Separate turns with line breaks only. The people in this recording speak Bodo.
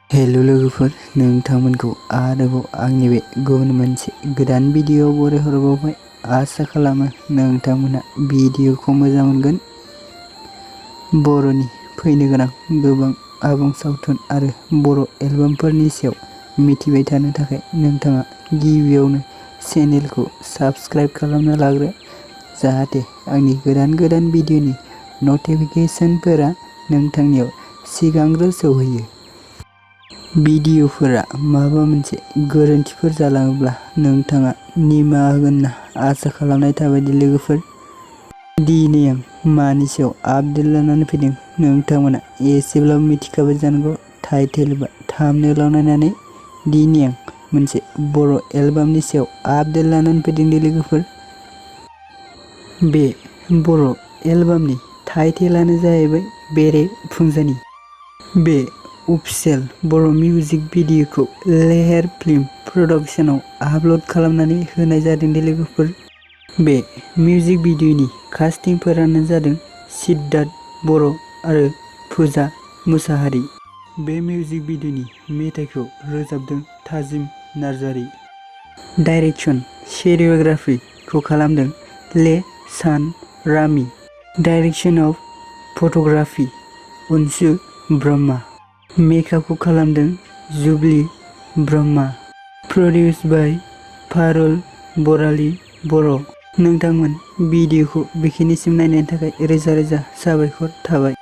हेलो लोगोफोर, नोंथांमोनखौ आरोबाव आंनि बे गुबुन मोनसे गोदान भिडिअ बरायहरबावबाय। आसा खालामो नोंथांमोना भिडिअखौ मोजां मोनगोन। बर'नि फैनो गोनां गोबां आबुं सावथुन आरो बर' एलबामफोरनि सायाव मिथिबाय थानो थाखाय नोंथाङा गिबियावनो चेनेलखौ साबस्क्राइब खालामना लाग्रो, जाहाथे आंनि गोदान भिडिअनि नटिफिकेशनफोरा नोंथांनियाव सिगांग्रो सौहैयो। भिडिअफोरा माबा मोनसे गोरोन्थिफोर जालाङोब्ला नोंथाङा निमाहा होगोन होनना आसा खालामनाय थाबायदि लोगोफोर। दिनै आं मानि सायाव आपडेट लानानै फैदों नोंथांमोना एसेब्लाबो मिथिखाबाय जानांगौ टाइटेल एबा थाम्बनेइलाव नायनानै। दिनै आं मोनसे बर' एलबामनि सायाव आपडेट लानानै फैदों दि लोगोफोर। बे बर' एलबामनि टाइटेलानो जाहैबाय बेरे फुंजानि। बे अफिसियेल बर' मिउजिक भिडिअखौ लेहेर फिल्म प्रडाक्शनाव आपल'ड खालामनानै होनाय जादों दि लोगोफोर। बे मिउजिक भिडिअनि कास्टिंफोरानो जादों सिद्धार्थ बर' आरो फुजा मुसाहारि। बे मिउजिक भिडिअनि मेथाइखौ रोजाबदों थाजिम नार्जारि। डाइरेक्शन सिनेमेट'ग्राफिखौ खालामदों ले सान रामी। Direction of photography Ansu Brahma. मेकआपखौ खालामदों जुबली ब्रह्मा। प्रडिउस बाय पारुल बराली बर'। नोंथांमोन भिडिअखौ बेखिनिसिम नायनायनि थाखाय रोजा रोजा साबायखर थाबाय।